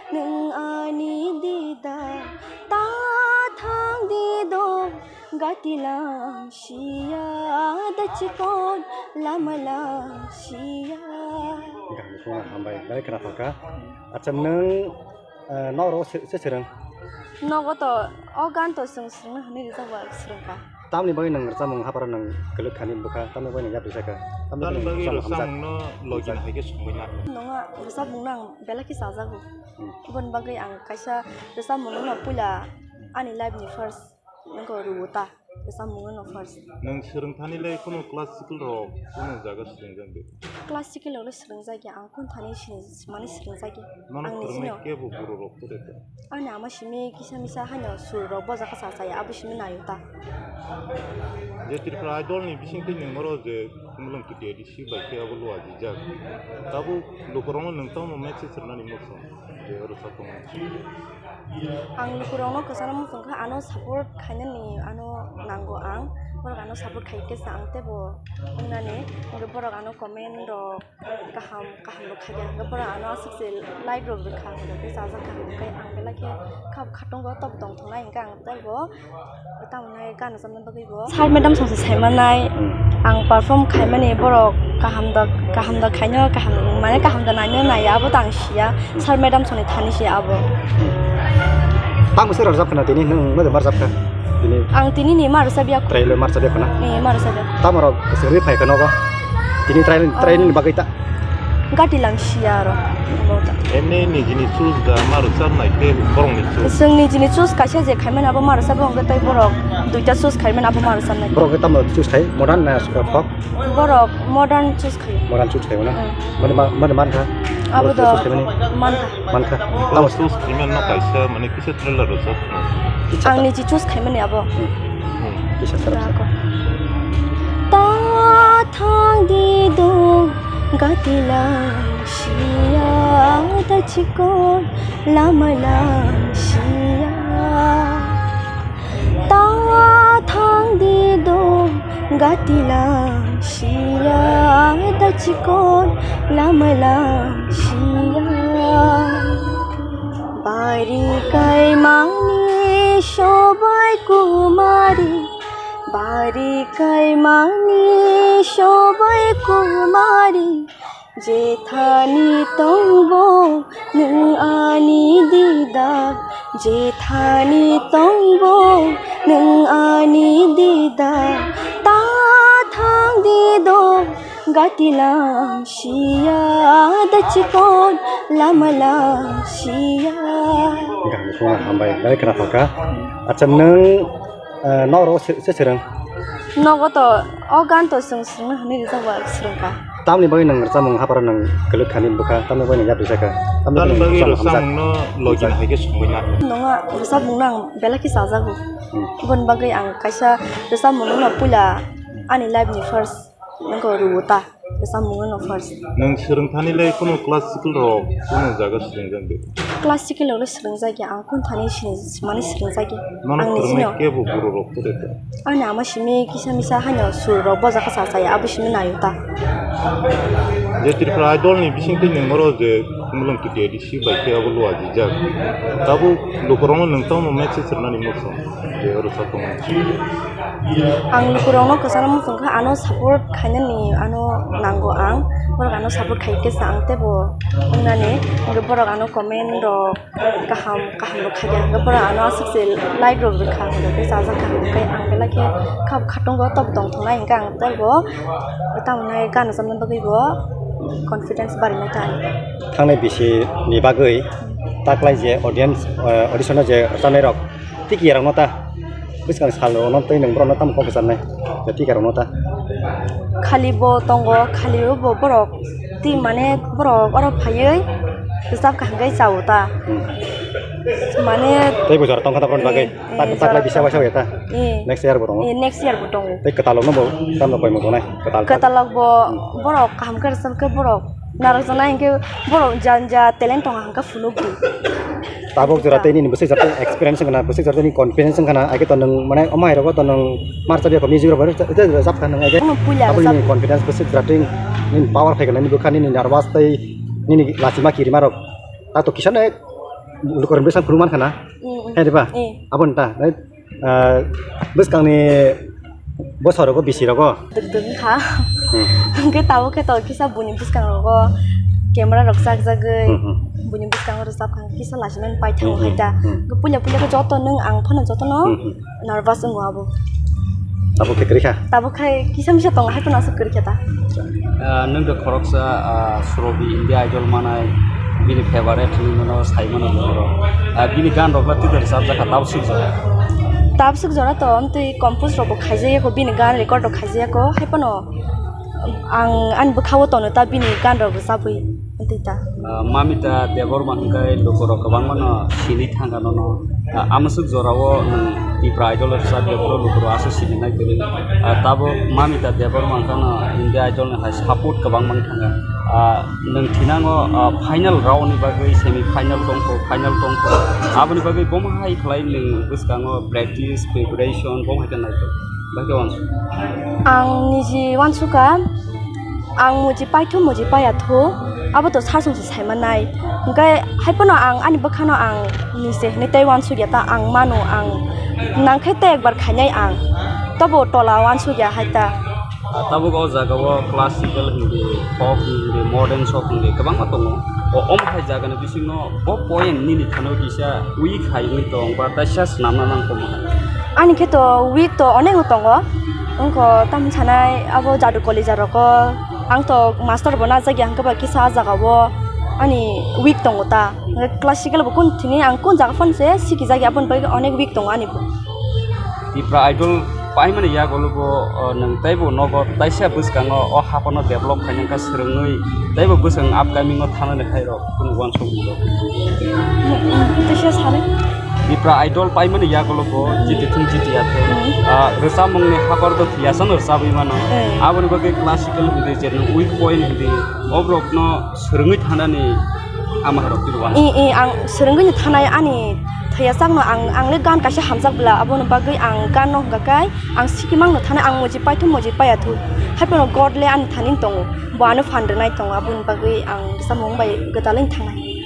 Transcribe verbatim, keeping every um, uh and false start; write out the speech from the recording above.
Nwng ani dida ta thang di do gati lang sia da chikon lama lang sia. Gam song hambai belai khna thangkha. Acha nwng, eh, nok ro se se sereng. Nogo to o gan to swng swrwngna hwnwi rijak ba swrwngkha. Tamni bagwi nwng rwchapmung hapharo nwng kwlwk khani bwkha, tamni bagwi nwng yapri sakha. Tamni bagwi rwchapmung hamjak. Rwchapmungno logi na hai khe songwi na. Nwngo rwchapmungno ang belai khe chajago. Hmm. Aboni bagwi ang kaisa rwchapmungno puila ani life ni first nokho rwo ta rwchapmungno first. Nwng swrwngthani le kunu classical rok kunu jaga swrwngjak de? Classical rok le swrwngjak ya, ang kunu thani sini mani swrwngjak ya. Nono ang ni phwrwngnai sino. Kebo guru rok to de ta? Ani ama simi kisa misa haino sur rok bojak kha sa saya, abo simi nayo ta. Je Tripura Idol ni bising twi nwng oro je Kumulwng T T A D C bai khe abo luajijak. Tabuk lukurokno nwng tamo message rwnani muchung je oro sa tongo. Ang lukurokno kwchangma muchung kha, ano support khainani ano nango ang. Borok ano support khai khe sa ang teibo wngnani, hwnkhe borok ano comment rok kaham kaham rok khaikha, hwnkhe borok ano aswk se like rok rwkha, hwnkhe chajakha, hwnkhe ang belai khe kha khatungo top tong thungnai, hwnkhe ang teibo tamo nai gana chamna bagwi bo. Sir madam song se saimanai, hmm, ang perform khaimani borok kaham da kaham da khaino kaham mane kaham da naino naiya abo tang siya, hmm, sir madam songni thani siya abo. Tamo se rajab khana tini nwng mode marjab kha? Tini ang tini ni marsa biya. Trai le marsa biya khana? Ni marsa biya. Tamo rok seri phai khana ba? Tini trai trai ni bagwi ta. Gati lang siya aro. Emni nijini choose da marusa nai te borok ni choose. Song nijini choose kaisa je khaimani abo marusa bo hwnkhe tei borok duita choose khaimani abo marusa nai. Borok khe tamo choose khai modern na folk? Borok modern choose khai. Modern choose khai na? Hmm. Mane ma-, mane man kha? Abo do man kha. Man kha. Tamo choose khaimani no kaisa mane kisa trailer rojak. Ang niji choose khaimani abo. Hmm. Hmm. Kisa sarap. Ta thang di do gati lang siya da chikon lama lang siya. Ta thang di do gati lang siya da chikon lama lang siya. Bari kai mani sobai kumari. Bari kai mani sobai kumari, jethani tongbo nwng ani dida, jethani tongbo nwng ani dida, ta thang di do gati lang siya da chikon lama lang siya. Gam song hambai belai khna thangkha. Acha nwng Eh, nok ro se, se sereng? Nogo to o gan to swng swrwngna hwnwi rijak ba swrwngkha. Tamni bagwi nwng rwchapmung hapharo nwng kwlwk khani bwkha, tamni bagwi nwng yapri sakha? Tamni bagwi rwchapmung hamjak? Rwchapmungno logi na hai khe songwi na. Nwngo rwchapmungno ang belai khe chajago. Hmm. Aboni bagwi ang kaisa rwchapmungno puila ani life ni first nokho rwo ta. Rwchapmungno first. Nwng swrwngthani le kunu classical rok kunu jaga swrwngjak de? Classical rok le swrwngjak ya, ang kunu thani sini mani swrwngjak ya. Nono ang ni phwrwngnai sino. Kebo guru rok to de ta? Ani ama simi kisa misa haino sur rok bojak kha sa saya, abo simi nayo ta. Je Tripura Idol ni bising twi nwng oro je Kumulwng T T A D C bai khe abo luajijak. Tabuk lukurokno nwng tamo message rwnani muchung je oro sa tongo. Ang lukurokno kwcharo muchung kha, ano support khainani ano nango ang, borok ano support khai khe sa ang teibo wngnani, hwnkhe borok ano comment rok kaham kaham rok khaikha, hwnkhe borok ano aswk se like rok rwkha, hwnkhe chajakha, hwnkhe ang belai khe kha khatungo top tong thungnai, hwnkhe ang teibo tamo nai gana chamna bagwi bo confidence barinai ta. Thangnai bisi ni bagwi taklai je audience, eh, audition o je rwchabnai rok tiki rok no ta. Bwskang sal rok no tei nwng borok no tamo kok kwcharnai? Tei karok no ta. Khali bo tongo, khali bo borok tei mane borok oro phaiwi kwchap kaham khe chao ta. Hmm. Mane tei bo jora tongkha ta borok ni bagwi. Eh, tak, eh, tak lai jora bisa tong- waisa ya ta. Eh. Next year bo tongo. Eh, next year bo tongo. Tei kwtal rok no bo tamo koi mo tongnai. Kwtal tak. Kwtal rok bo hmm, borok kaham khe rwchap khe borok narwkjaknai hinkhe borok jani ja talent tongo hwnkhe phunukdi. Tabuk jora tei nini bwswk jora tei experience wngkha na, bwswk jora tei nini confidence wngkha na, haikhe to nwng mane omo hai rogo to nwng marcha biyakho music rok bai rwchap kha nwng haikhe. Omo puila tabuk rwchap nini confidence bwswk jora tei nini power phaikha nini bwkha nini nervous tei nini lachima kirima rok. Ta to kisa no Lukurok bwsang phuru mankha na? Mm, mm. Hai diba? Eh. Aboni ta, right? Ah, bwskangni bosorogo, bisirogo? Dwk dwk wngkha. Hmm. Hwnkhe tabuk khe to kisa buini bwskangrogo camera rok chakjagwi, hmm, hmm, buini bwskango rwchapkha, kisa lachimani paithakgo, hmm, hai ta. Hmm. Puila puila khe joto nwng ang phano jotono, hmm, hmm, nervous wngo abo. Tabuk khe kwrwi kha? Tabuk khai kisa misa tongo, hai phano aswk kwrwi kha ta. Ah, nwng de khoroksa, ah, Surobi India Idol manai, bini favorite hinwi mano, sai mano borok. Ah, bini gan rok ba twi rwchapjak kha, tabuk swk jora? Tabuk swk jora to, amtwi compose rok bo khaijak ya kho, bini gan record rok khaijak ya kho, hai phano ang ani bwkha-o tono ta bini gan rok rwchabwi, amtwi ta. Ah, Mamita Debbarma hwnkhe lukurok kwbangma no sinwi thangkha nono. Ah, amswk jorao nwng Tipra Idol rwchap ya, phuru lukurok aswk sinwi nai kwrwi. Ah, tabuk Mamita Debbarma hwnkhe no India Idol ni hai support kwbangma wng thangkha. Ah, nwng thinango, ah, final round ni bagwi semi final tongkho, final tongkho. Aboni bagwi bomo hai khlai nwng bwskango practice, preparation bomo hai khe naikho. Bai khe wansuk. Ang niji wansukha, ang muji paithu, muji paiya thu, abo to sasong se sai manai. Hwnkhe hai phano ang ani bwkhano ang nise hinwi tei wansuk ya ta, ang mano, ang nang khe tei ekbar khainai ang, tobo tola wansuk ya hai ta. Ah, tabuk o jaga o classical hindi, folk hindi, modern sok hindi kwbangma tongo. O, omo hai jaga ni bisingo bo point nini thani o kisa weak hai wngwi tong ba kaisa swnamna nang tongma hai? Ani khe to weak to onek no tongo. Wngkho tamni sanai abo jadu kolija rogo. Ang to master bo najak ya, hwnkhe ba kisa ah jaga o ani weak tongo ta. Classical bo kun thini ang kun jaga phano se sikijak ya, aboni bagwi onek weak tongo ani bo. Tipra Idol paimani yagulo bo, o, nwng teibo nogo taisa bwskango o haphano develop khainai wngkha swrwngwi, teibo bwswng upcoming o thanani hai rok kunu uansukmung rok. Teisa sari. Tipra Idol paimani yagulo bo jiti thung jiti ya thung. Hmm. Ah, rwchapmungni hakor do thiyasano rwchabwi mano. Hmm. Aboni bagwi classical hindi je nwng weak point hindi, o borokno swrwngwi thanani ama hai rok twibo uansuk. I, i, ang swrwngwi thanai ani thwiya chakno ang, ang le gan kaisa hamjak bwla, aboni bagwi ang gan no hwnkha khe ang sikimang no thani ang muji paithu muji paiya thu. Hai phano God le ani thani tongo, bo ano phan rwnai tongo, aboni bagwi ang samung bai gwdalwi thangnai.